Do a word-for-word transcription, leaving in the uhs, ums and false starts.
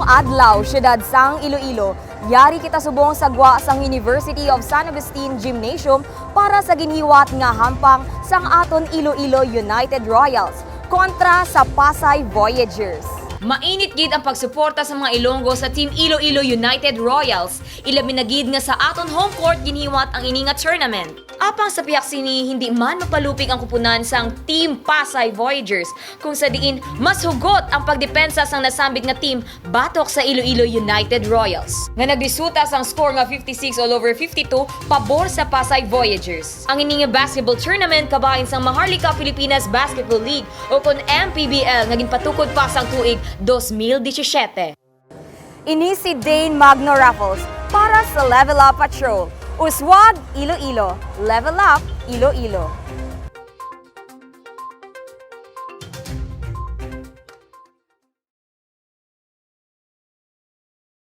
Adlaw, siyudad sang Iloilo. Yari kita subong sa gwa sang University of San Agustin Gymnasium para sa ginhiwat nga hampang sang aton Iloilo United Royals kontra sa Pasay Voyagers. Mainit gid ang pagsuporta sa mga Ilonggo sa Team Iloilo United Royals, ilabi na gid nga sa aton home court ginhiwat ang ini nga tournament. Apang sa pihak sini, hindi man mapalupig ang kupunan sang Team Pasay Voyagers, kung sa diin mas hugot ang pagdepensa sang nasambit nga team batok sa Iloilo United Royals, nga nagresulta sang score nga fifty-six all over fifty-two pabor sa Pasay Voyagers. Ang ini nga basketball tournament kabahin sang Maharlika Pilipinas Basketball League, o kon M P B L, nga ginpatukod pa sang tuig dos mil disisiete. Ini si Dane Magno Raffles para sa Level Up Patrol. Uswag Iloilo, Level Up Iloilo.